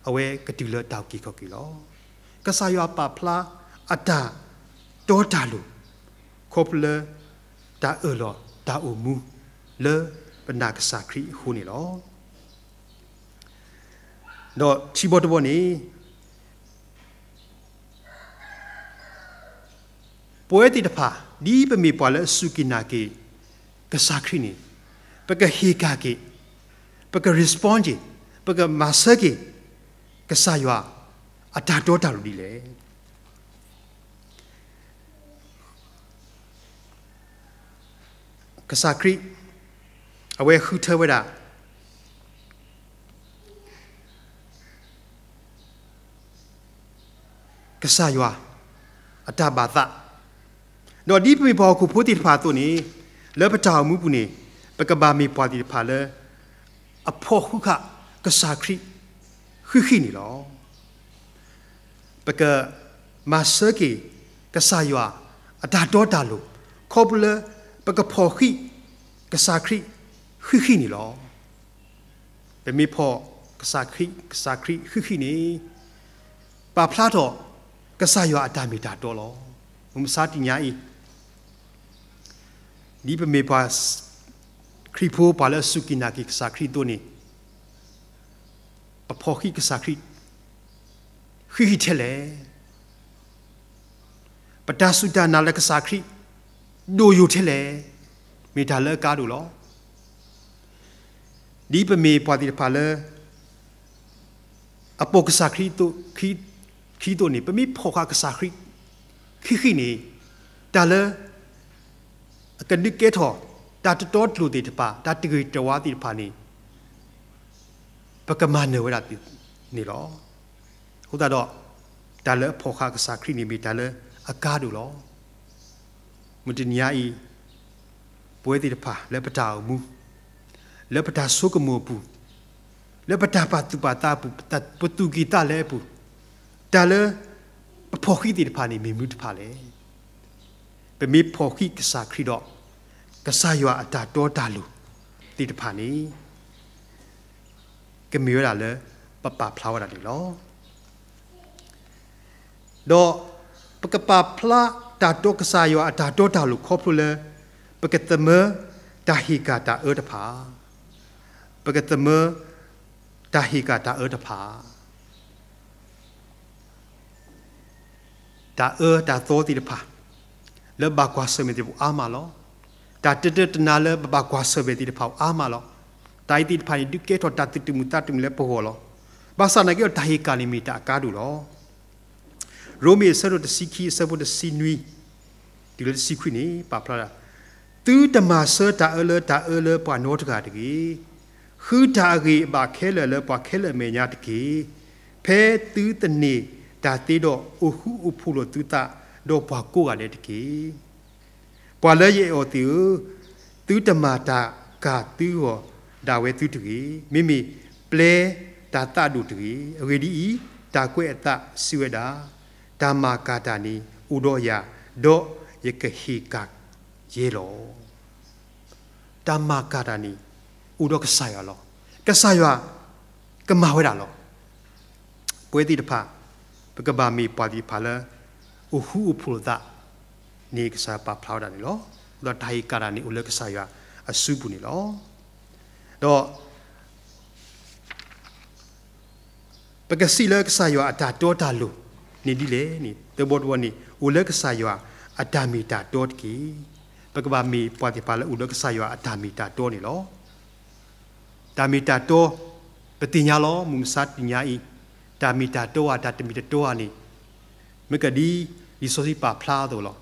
အဝဲကတုၤလၢတၢ်အုၣ်က့ၤခီၣ်က့ၤလီၤ. ကစၢ်ယွၤပာ်ဖျါအတၢ်တီတၢ်လိၤ ခီဖျိလၢ တၢ်အၢၣ်လီၤတၢ်အိၣ်မူ လၢပနာ်ကစၢ်ခရံာ်အဃိန့ၣ်လီၤ. ဒီးထံဘီတဘီန့ၣ် ပဝဲသ့ၣ်တဖၣ် ဒ်ပမ့ၢ်ပှၤလၢအစူၢ်က့ၤနာ်က့ၤ ကစၢ်ခရံာ်န့ၣ် ပကဟ့ၣ်ကၣ်က့ၤ, ပက respond က့ၤ, ပကမၤဆၢက့ၤ ကစၢ်ယွၤအတၢ်တီတၢ်လိၤဒ်လဲၣ်. ကစၢ်ခရံာ် အဝဲဃုထၢဝဲဒၣ် ကစၢ်ယွၤအတၢ်ဘၣ်သး, ဒီးဒ်ပမ့ၢ်ပှၤဟီၣ်ခိၣ်ဖိသ့ၣ်တဖၣ်အသိးန့ၣ် လၢပတၢ်အိၣ်မူပူၤန့ၣ် ပကဘၣ်မ့ၢ်ပှၤသ့ၣ်တဖၣ်လၢ အဖီၣ်ဃုာ်ဃာ်ကစၢ်ခရံာ် ဃံးဃံးန့ၣ်လီၤ. ပကမၤဆၢက့ၤ ကစၢ်ယွၤအတၢ်တီတၢ်လိၤ ခီဖျိလၢ ပကဖီၣ်ဃံး ကစၢ်ခရံာ် ဃံးဃံးန့ၣ်လီၤ. ပမ့ၢ်ဖီၣ် ကစၢ်ခရံာ်, ကစၢ်ခရံာ်ဃံးဃံးန့ၣ် ပာ်ဖျါထီၣ် ကစၢ်ယွၤအတၢ်မ့ၢ်တၢ်တီလီၤ. မုၢ်မဆါတနံၤအံၤ ဒ်ပမ့ၢ်ပှၤခရံာ်ဖိ ပှၤလၢအစူၢ်က့ၤနာ်က့ၤကစၢ်ခရံာ်အသိးန့ၣ် ပဖီၣ်ဃံးကစၢ်ခရံာ် ဃံးဃံးထဲလဲၣ်. ပတၢ်စူၢ်တၢ်နာ်လၢကစၢ်ခရံာ် ဒိၣ်ယိာ်ထဲလဲၣ်. မ့ၢ်တၢ်လၢအကါဒိၣ်လီၤ. ဒ်ပမ့ၢ်ပှၤသ့ၣ်တဖၣ်လၢ အပိာ်ကစၢ်ခရံာ်အသိး, ခရံာ်, ခရံာ်အသိးန့ၣ် ပမ့ၢ်ဖီၣ်ဃာ်ကစၢ်ခရံာ် ဃံးဃံးန့ၣ် တၢ်လၢ အကဒုးကဲထီၣ် တၢ်တတီတလိၤသ့ၣ်တဖၣ်, တၢ်တဂ့ၤတဝါသ့ၣ်တဖၣ်န့ၣ် ပကမၤနၢၤဝဲဒၣ်န့ၣ်လီၤ. အဃိသတးဒီး တၢ်လၢအဖီၣ်ဃာ်ကစၢ်ခရံာ်န့ၣ် မ့ၢ်တၢ်လၢအကါဒိၣ်လီၤ. မုၢ်တနံၤအံၤ ပဝဲသ့ၣ်တဖၣ်လၢပတၢ်အိၣ်မူ, လၢပတၢ်ဆိကမိၣ်အပူၤ, လၢပတၢ်ပာ်သူၣ်ပာ်သးအပူၤ, ပသူၣ်ကံၢ်သးလဲအပူၤ, တၢ်လၢပဖီၣ်ဃံးသ့ၣ်တဖၣ်န့ၣ် မ့ၢ်မနုၤတဖၣ်လဲၣ်. ပမ့ၢ်ဖီၣ်ဃံးကစၢ်ခရံာ်ဒီး ကစၢ်ယွၤအတၢ်တီတၢ်လိၤသ့ၣ်တဖၣ်န့ၣ် ကမ့ၢ်ဝဲဒၣ်လၢပပာ်ဖျါဝဲဒၣ်န့ၣ်လီၤ. ဒီးပကပာ်ဖျါတၢ်တီ ကစၢ်ယွၤအတၢ်တီတၢ်လိၤခီဖျိလၢ ပကသမၢတၢ်ဟ့ၣ်ကၣ်တၢ်အၢတဖၣ်, ပကသမၢတၢ်ဟ့ၣ်ကၣ်တၢ်အၢတဖၣ် တၢ်အၢတၢ်သီသ့ၣ်တဖၣ် လၢဘၣ်ကွၢ်ဆၢၣ်မဲာ်သ့ၣ်တဖၣ်အါမးလီၤ. တၢ်တတၢတနါလၢပဘၣ်ကွၢ်ဆၢၣ်မဲာ်သ့ၣ်တဖၣ်အါမးလီၤ. တၢ်အံၤသ့ၣ်တဖၣ်န့ၣ် ဒုးကဲထီၣ်တၢ်သူၣ်တမုာ်သးတမုာ်လၢပဂီၢ်လီၤ. ဘၣ်ဆၣ်သနာ်က့ဒီး တၢ်ဟ့ၣ်ကၣ်န့ၣ်မ့ၢ်တၢ်အကါဒိၣ်လီၤ. ရိမ့ၤအဆၢဒိၣ်တဆံခံ အဆၢဖိတဆံနွံ တုၤလၢတဆံခွံန့ၣ် ပာ်ဖျါဒၣ်, သုတမၤဆၢတၢ်အၢလၢတၢ်အၢလၢပှၤနီတဂၤတဂ့ၤ. ဃုတၢ်အဂ့ၤအဘၣ်ခဲလၢာ်လၢပှၤခဲလၢာ်အမဲာ်ညါတက့ၢ်. ဖဲသုသန့ၤတၢ်သ့ဒီး အိၣ်ဃူအိၣ်ဖိးလိာ်သုသးဒီးပှၤကိးဂၤဒဲးတက့ၢ်. ပှၤလၢယအဲၣ်အီၤသ့ၣ်ဧၢ, သုတမၤတၢ်ကၢ်သုဂီၢ်ဒၣ်ဝဲသုတဂ့ၤ. မ့မ့ၢ်ပျဲတၢ်သးဒိၣ်တဂ့ၤ. အဂ့ၢ်ဒ်အံၤ, တၢ်ကွဲးအသးစံးဝဲဒၣ်, တၢ်မၤကၢ်တၢ်န့ၣ်အိၣ်ဒီးယၤ, ဒီးယကဟ့ၣ်ကၣ်ယဲလီၤ. တၢ်မၤကၢ်တၢ်န့ၣ် အိၣ်ဒီးကစၢ်ယွၤလီၤ. ကစၢ်ယွၤကမၤဝဲဒၣ်လီၤ. ပဝဲသ့ၣ်တဖၣ် ပကဘၣ်မ့ၢ်ပှၤသ့ၣ်တဖၣ်လၢ အိၣ်ဃူအိၣ်ဖိးလိာ်သးန့ၣ် ကစၢ်ယွၤပာ်ဖျါဝဲဒၣ်န့ၣ်လီၤ. ဒီးတၢ်ဟ့ၣ်ကၣ်တၢ်န့ၣ် အိၣ်လၢကစၢ်ယွၤအစုပူၤန့ၣ်လီၤ. ဒီး ပကစံးလၢကစၢ်ယွၤအတၢ်တီတၢ်လိၤန့ၣ်ဒ်လဲၣ်န့ၣ် သၢဘီတဘီန့ၣ် အိၣ်လၢကစၢ်ယွၤအတၢ်မ့ၢ်တၢ်တီတက့ၢ်. ပကဘၣ်မ့ၢ်ပှၤသ့ၣ်တဖၣ်လၢအိၣ်လၢကစၢ်ယွၤအတၢ်မ့ၢ်တၢ်တီန့ၣ်လီၤ. တၢ်မ့ၢ်တၢ်တီ ပသ့ၣ်ညါလီၤ. မုၢ်မဆါတနံၤညါအံၤ တၢ်မ့ၢ်တၢ်တီဧါ တၢ်တမ့ၢ်တၢ်တီဧါန့ၣ် မ့ၢ်ကဒ်လံာ်စီဆှံပာ်ဖျါအသိးလီၤ.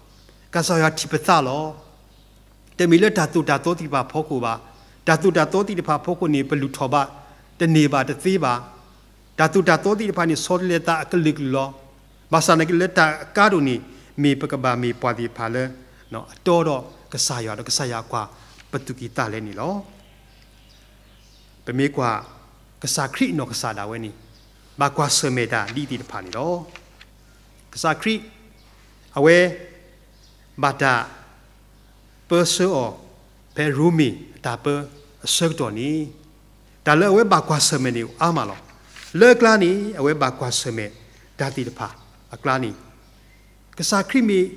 ကစၢ်ယွၤထံၣ်ပသးလီၤ. တမ့ၢ်လၢတၢ်သိၣ်တၢ်သီသ့ၣ်တဖၣ်အဖီခိၣ်ဘၣ်. တၢ်သိၣ်တၢ်သီသ့ၣ်တဖၣ်အဖီခိၣ်န့ၣ် ပလူၤထီၣ်ဘၣ်, တန့ၢ်ဘၣ်တသ့ဘၣ်. တၢ်သိၣ်တၢ်သီသ့ၣ်တဖၣ်န့ၣ် ဆီတလဲသးအကလုာ်ကလုာ်လီၤ. ဘၣ်ဆၣ်သနာ်က့လၢတၢ်အကါဒိၣ်န့ၣ် မ့ၢ်ပကဘၣ်မ့ၢ်ပှၤသ့ၣ်တဖၣ်လၢ အတီဒီးကစၢ်ယွၤ ဒီးကစၢ်ယွၤကွၢ်ပသူၣ်ကံၢ်သးလဲန့ၣ်လီၤ. ပမ့ၢ်ကွၢ်ကစၢ်ခရံာ်နီၢ်ကစၢ်ဒၣ်ဝဲန့ၣ် ဘၣ်ကွၢ်ဆၢၣ်မဲာ်တၢ်ဒ်သ့ၣ်တဖၣ်န့ၣ်လီၤ. ကစၢ်ခရံာ် အဝဲ ဘၣ်တၢ်ပၢဆှၢအီၤ ဖဲရိမ့ၤအတၢ်ပၢအဆၢကတီၢ်န့ၣ် တၢ်လၢအဝဲဘၣ်ကွၢ်ဆၢၣ်မဲာ်န့ၣ်အါမးလီၤ. လၢအကျါန့ၣ် အဝဲဘၣ်ကွၢ်ဆၢၣ်မဲာ်တၢ်သ့ၣ်တဖၣ်အကျါန့ၣ် ကစၢ်ခရံာ်မ့ၢ်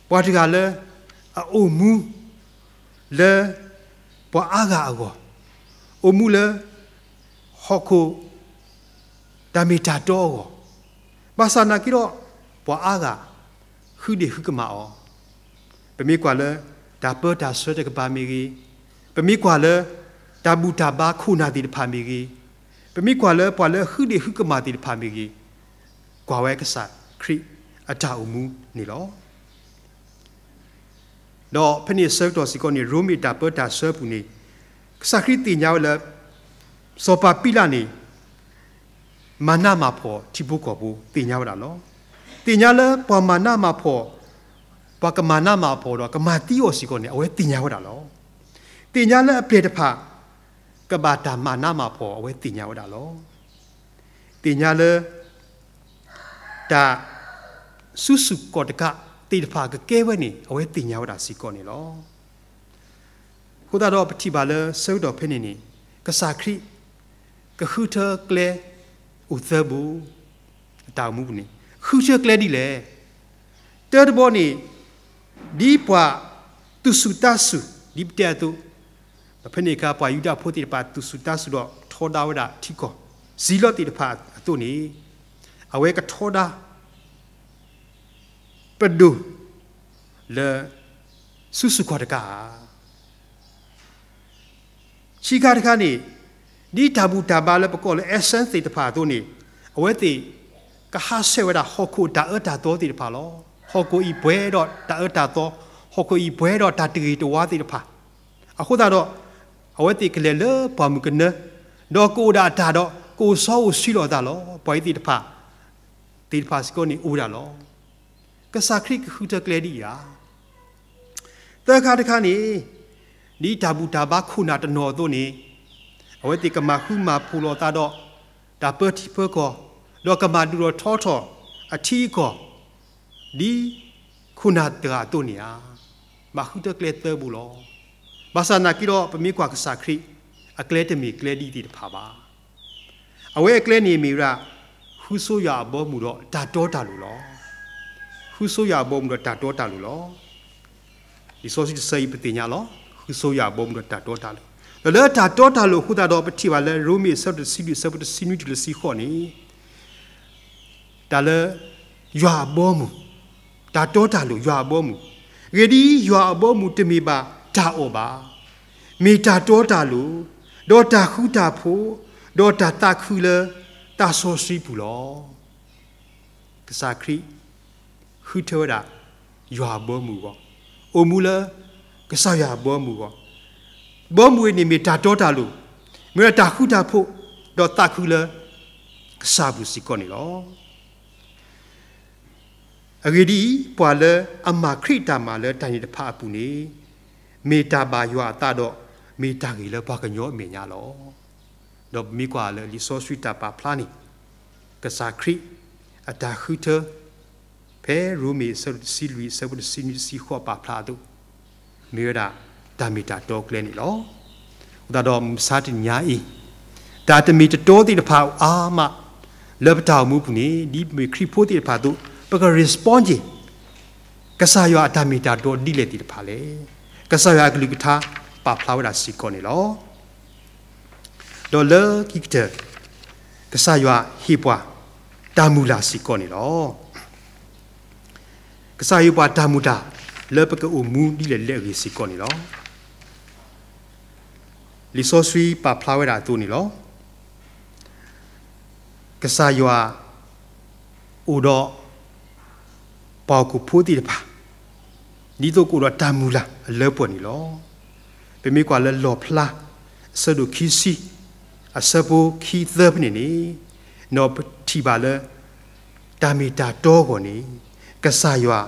ပှၤတဂၤလၢ အအိၣ်မူ လၢပှၤအါဂၤအဂီၢ်, အိၣ်မူလၢ ဟီၣ်ခိၣ် တၢ်မ့ၢ်တၢ်တီအဂီၢ်, ဘၣ်ဆၣ်သနာ်က့ဒီး ပှၤအါဂၤ ဃုဒ့ၣ်ဃုကမၣ်အီၤ, ပမ့ၢ်ကွၢ်လၢ တၢ်ပၢတၢ်ဆှၢတကပၤမ့ၢ်ဂ့ၤ, ပမ့ၢ်ကွၢ်လၢ တၢ်ဘူၣ်တၢ်ဘါခိၣ်နၢ်သ့ၣ်တဖၣ်မ့ၢ်ဂ့ၤ, ပမ့ၢ်ကွၢ်လၢပှၤလၢဃုဒ့ၣ်ဃုကမၣ်သ့ၣ်တဖၣ်မ့ၢ်ဂ့ၤ, ကွၢ်ဝဲကစၢ်ခရံာ်အတၢ်အိၣ်မူန့ၣ်လီၤ. ဒီးဖဲန့ၣ်အဆၢကတီၢ်စ့ၢ်ကီးန့ၣ် ရိမ့ၤတၢ်ပၢတၢ်ဆှၢပူၤန့ၣ် ကစၢ်ခရံာ်သ့ၣ်ညါဝဲလၢ စီၤပၤပံလးန့ၣ် မၤနးမၤဖှီၣ်ထံဖိကီၢ်ဖိသ့ၣ်ညါဝဲဒၣ်လီၤ. သ့ၣ်ညါလၢပှၤမၤနးမၤဖှီၣ်, ပှၤကမၤနးမၤဖှီၣ်ဒီးကမၤသံအီၤစ့ၢ်ကီးန့ၣ် အဝဲသ့ၣ်ညါဝဲဒၣ်လီၤ. သ့ၣ်ညါလၢအပျဲၢ်တဖၣ် ကဘၣ်တၢ်မၤနးမၤဖှီၣ် အဝဲသ့ၣ်ညါဝဲဒၣ်လီၤ. သ့ၣ်ညါလၢ တၢ်စုဆူၣ်ကီၢ်တကးသ့ၣ်တဖၣ်ကကဲဝဲန့ၣ် အဝဲသ့ၣ်ညါဝဲဒၣ်စ့ၢ်ကီးန့ၣ်လီၤ. အဃိသတးဒီးပထံၣ်ဘၣ်လၢဆၢကတီၢ်ဖဲန့ၣ်န့ၣ် ကစၢ်ခရံာ် ကဃုထၢကျဲအိၣ်သၢဘိ, အတၢ်အိၣ်မူပူၤန့ၣ် ဃုထၢကျဲဒ်လဲၣ်. တၢတဘီန့ၣ် ဒ်ပှၤသူၣ်စူၤသးစူၤ ဒ်ပတဲအသိး, ဒီးဖဲန့ၣ်အခါ ပှၤယူဒၤဖိသ့ၣ်တဖၣ်သူၣ်စူၤသးစူၤဒီးထီဒါဝဲဒၣ်ထံကီၢ် စံးလီၤသ့ၣ်တဖၣ်အသိးန့ၣ်, အဝဲကထီဒါ ပဒိၣ်လၢ ဆူစူၢ်ကီၢ်တကးဧါ. ဆံးခါတခါန့ၣ် ဒ်တၢ်ဘူၣ်တၢ်ဘါလၢပကိးလၢ accent သ့ၣ်တဖၣ်အသိးန့ၣ်, အဝဲသ့ၣ်ကဟးဆှဲးဝဲဒၣ်ဟီၣ်ခိၣ်တၢ်အၢတၢ်သီသ့ၣ်တဖၣ်လီၤ. ဟီၣ်ခိၣ်အံၤပှဲၤဒီးတၢ်အၢတၢ်သီ, ဟီၣ်ခိၣ်အံၤပှဲၤဒီးတၢ်တဂ့ၤတဝါသ့ၣ်တဖၣ်, အဃိသတးဒီး အဝဲသ့ၣ်ကလဲၤလၢပှၢ်မုၢ်ကနၢ, ဒီးကအိၣ်ဒၣ်အတၢ်ဒီး ကအိၣ်စီအိၣ်ဆှံလိာ်အသးလီၤ. ပှၤအံၤသ့ၣ်တဖၣ် သ့ၣ်တဖၣ်စ့ၢ်ကီးန့ၣ်အိၣ်ဝဲဒၣ်လီၤ. ကစၢ်ခရံာ်ကဃုထၢကျဲဒ်အံၤဧါ. သၢခါတခါန့ၣ် ဒ်တၢ်ဘူၣ်တၢ်ဘါခိၣ်နၢ်တနီၤအသိးန့ၣ်, အဝဲသ့ၣ်ကမၤဃူမၤဖိးလိာ်အသးဒီး တၢ်ပၢထံပၢကီၢ်, ဒီးကမၤဒုးထီၣ်ထီထီၣ်အထံအကီၢ် ဒ်ခိၣ်နၢ်တဂၤအသိးန့ၣ်ဧါ. ဘၣ်ဃုထၢကျဲသၢဘိလီၤ. ဘၣ်ဆၣ်နာ်က့ဒီး ပမ့ၢ်ကွၢ်ကစၢ်ခရံာ် အကျဲတမ့ၢ်ကျဲဒ်အံၤသ့ၣ်တဖၣ်ဘၣ်. အဝဲအကျဲန့ၣ်မ့ၢ်ဝဲဒၣ် ဃုဆိယွၤအဘီအမုၢ်ဒီးတၢ်တီတၢ်လိၤလီၤ. ဃုဆိယွၤအဘီအမုၢ်ဒီးတၢ်တီတၢ်လိၤလီၤ. လံာ်စီဆှံတဆၢအံၤပသ့ၣ်ညါလီၤ. ဃုဆိယွၤအဘီအမုၢ်ဒီးတၢ်တီတၢ်လိၤ, ဒီးလၢတၢ်တီတၢ်လိၤအဃိသတးဒီး ပထံၣ်ဘၣ်လၢရိမ့ၤအဆၢဒိၣ်တဆံလွံၢ် အဆၢဖိတဆံနွံတုၤလၢတဆံဃိးန့ၣ်, တၢ်လၢ ယွၤအဘီအမုၢ်, တၢ်တီတၢ်လိၤ ယွၤအဘီအမုၢ်, အဂ့ၢ်ဒ်အံၤ, ယွၤအဘီအမုၢ်တမ့ၢ်ဘၣ်တၢ်အီၣ်ဘၣ်, မ့ၢ်တၢ်တီတၢ်လိၤ, ဒီးတၢ်ဃူတၢ်ဖိး, ဒီးတၢ်သးခုလၢသးစီဆှံပူၤလီၤ. ကစၢ်ခရံာ် ဃုထၢဝဲဒၣ် ယွၤအဘီအမုၢ်အဂီၢ်, အိၣ်မူလၢ ကစၢ်ယွၤအဘီအမုၢ်အဂီၢ်, ဘီအမုၢ်အံၤန့ၣ်မ့ၢ်တၢ်တီတၢ်လိၤ, မ့ၢ်ဝဲဒၣ်တၢ်ဃူတၢ်ဖိး, ဒီးသးခုလၢ ကစၢ်အပူၤစ့ၢ်ကီးန့ၣ်လီၤ. အဂ့ၢ်ဒ်အံၤ, ပှၤလၢအမၤခရံာ်အတၢ်မၤလၢတၢ်န့ၣ်တဖၣ်အပူၤန့ၣ်, မ့ၢ်တၢ်ဘၣ်ယွၤအသးဒီး မ့ၢ်တၢ်ဂ့ၤလၢပှၤကညီအမဲာ်ညါလီၤ. ဒီးပမ့ၢ်ကွၢ်လၢလံာ်စီဆှံတၢ်ပာ်ဖျါန့ၣ်, ကစၢ်ခရံာ်အတၢ်ဃုထၢ ဖဲရိမ့ၤအဆၢဒိၣ်တဆံလွံၢ် အဆၢဖိတဆံနွံ တဆံဃိးပာ်ဖျါအသိး, မ့ၢ်ဝဲဒၣ်တၢ်မ့ၢ်တၢ်တီကျဲန့ၣ်လီၤ. အဃိသတးဒီးမုၢ်မဆါတနံၤညါအံၤ, တၢ်တမ့ၢ်တတီသ့ၣ်တဖၣ်အါမး လၢပတၢ်အိၣ်မူပူၤန့ၣ်, ဒ်ပမ့ၢ်ခရံာ်ဖိသ့ၣ်တဖၣ်အသိး, ပက respond က့ၤ ကစၢ်ယွၤအတၢ်မ့ၢ်တၢ်တီဒ်လဲၣ်သ့ၣ်တဖၣ်လဲၣ်. ကစၢ်ယွၤအကလုၢ်ကထါပာ်ဖျါဝဲဒၣ်စ့ၢ်ကီးန့ၣ်လီၤ. ဒီးလၢခံကတၢၢ်, ကစၢ်ယွၤဟ့ၣ်ပှၤတၢ်မုၢ်လၢ်စ့ၢ်ကီးန့ၣ်လီၤ. ကစၢ်ယွၤဟ့ၣ်ပှၤတၢ်မုၢ်လၢ်လၢပကအိၣ်မူဒ်လဲၣ်ဒ်လဲၣ်အဂ့ၢ်စ့ၢ်ကီးန့ၣ်လီၤ. လံာ်စီဆှံပာ်ဖျါဝဲဒၣ်အသိးန့ၣ်လီၤ. ကစၢ်ယွၤအိၣ်ဒီး ပှၤဟီၣ်ခိၣ်ဖိသ့ၣ်တဖၣ် ဒ်သိးကအိၣ်ဒီးတၢ်မုၢ်လၢ်အလၢပှဲၤန့ၣ်လီၤ. ပမ့ၢ်ကွၢ်လၢလီၣ်ဖျါ အဆၢဒိၣ်ခံဆံ အဆၢဖိခံသၢဖဲန့ၣ်န့ၣ်, ဒီးပထံၣ်ဘၣ်လၢ တၢ်မ့ၢ်တၢ်တီအဂီၢ်န့ၣ် ကစၢ်ယွၤ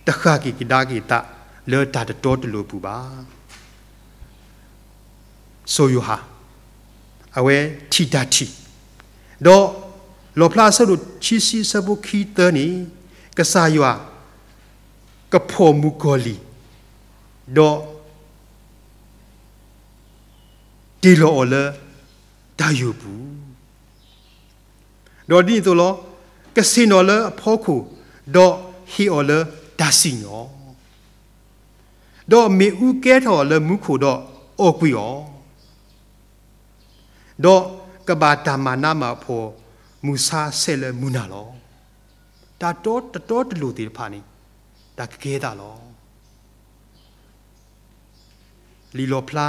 တဃၣ်က့ၤကဒါက့ၤအသးလၢတၢ်တတီတလိၤအပူၤဘၣ်. စီၤယိၤဟၣ် အဝဲထံၣ်တၢ်ထံၣ်, ဒီးလီၣ်ဖျါအဆၢဒိၣ်ခံဆံအဆၢဖိခံသၢန့ၣ်, ကစၢ်ယွၤ ကဖီၣ်မုၣ်ကီၤလံၢ်, ဒီး တ့ၢ်လီၤအီၤလၢတၢ်ယိာ်ပူၤ, ဒီးဒ်န့ၣ်အသိးလီၤ, ကဆ့ၣ်နီၤလၢအဖီခိၣ်, ဒီးဟ့ၣ်အီၤလၢတၢ်စံၣ်ညီၣ်, ဒီးမ့ၣ်အူကဲထီၣ်အီၤလၢမူခိၣ်ဒီးအီၣ်ကွံာ်အီၤ, ဒီးကဘၣ်တၢ်မၤနးမၤဖှီၣ်မုၢ်ဆါဆဲးလၢမုၢ်နၤလီၤ. တၢ်တတီတလိၤသ့ၣ်တဖၣ်န့ၣ် တၢ်ကကဲသးလီၤ. လံာ်လီၣ်ဖျါ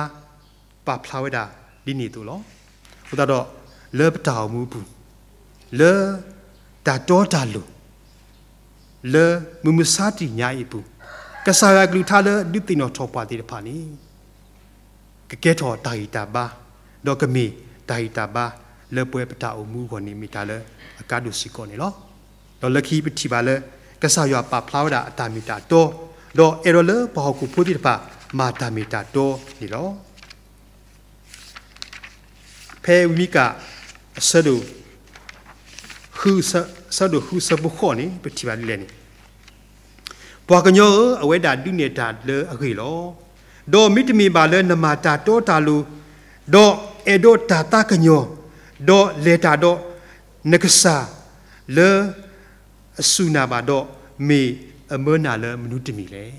ပာ်ဖျါဝဲဒၣ်ဒ်န့ၣ်အသိးလီၤ. အဃိသတးဒီး လၢပတၢ်အိၣ်မူအပူၤ, လၢတၢ်တီတၢ်လိၤ, လၢမုၢ်မဆါတနံၤညါအံၤအပူၤ, ကစၢ်ယွၤအကလုၢ်ကထါလၢဒုးသ့ၣ်နီၣ်ထီၣ်ပှၤသ့ၣ်တဖၣ်န့ၣ် ကကဲထီၣ်တၢ်ဂံၢ်တၢ်ဘါ, ဒီးကမ့ၢ်တၢ်ဂံၢ်တၢ်ဘါလၢပဝဲပတၢ်အိၣ်မူအဂီၢ်န့ၣ် မ့ၢ်တၢ်လၢအကါဒိၣ်စ့ၢ်ကီးန့ၣ်လီၤ. ဒီးလၢခံပထံၣ်ဘၣ်လၢ ကစၢ်ယွၤပာ်ဖျါဝဲဒၣ်အတၢ်မ့ၢ်တၢ်တီ, ဒီးအဲၣ်ဒိးလၢပှၤဟီၣ်ခိၣ်ဖိသ့ၣ်တဖၣ် မၤတၢ်မ့ၢ်တၢ်တီန့ၣ်လီၤ. ဖဲဝံမံကၤ အဆၢဒိၣ် ဃု, အဆၢဒိၣ်ဃုအဆၢဖိဃိးန့ၣ် ပထံၣ်ဘၣ်ဒ်လဲၣ်န့ၣ်, ပှၤကညီဧၢ, အဝဲဒၣ်ဒုးနဲၣ်တၢ်လၢအဂ့ၢ်လီၤ. ဒီးမ့တမ့ၢ်ဘၣ်လၢနမၤတၢ်တီတၢ်လိၤ, ဒီး အဲၣ်ဒိးတၢ်သးကညီၤ, ဒီးလဲၤတၢ်ဒီးနကစၢ်လၢအစူၢ်နၤဘၣ်ဒီး မ့ၢ်အမၢနၤလၢမနုၤတမံၤလဲၣ်.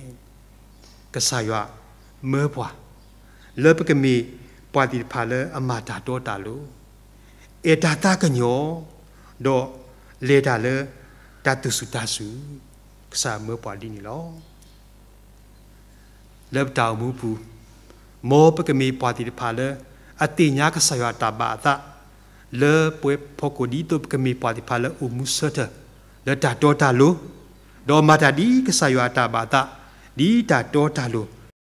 ကစၢ်ယွၤမၢပှၤ လၢပကမ့ၢ်ပှၤသ့ၣ်တဖၣ်လၢအမၤတၢ်တီတၢ်လိၤ, အဲၣ်တၢ်သးကညီၤ, ဒီးလဲၤတၢ်လၢတၢ်သူၣ်စူၤသးစူၤ, ကစၢ်မၢပှၤဒ်န့ၣ်လီၤ. လၢပတၢ်အိၣ်မူပူၤ, မ်ပကမ့ၢ်ပှၤသ့ၣ်တဖၣ်လၢ အသ့ၣ်ညါကစၢ်ယွၤအတၢ်ဘၣ်အသး လၢပဝဲဖီခိၣ် ဒ်သိးပကမ့ၢ်ပှၤသ့ၣ်တဖၣ်လၢအိၣ်မူဆၢထၢၣ် လၢတၢ်တီတၢ်လိၤ, ဒီးမၤတၢ်ဒ်ကစၢ်ယွၤအတၢ်ဘၣ်အသး ဒ်တၢ်တီတၢ်လိၤ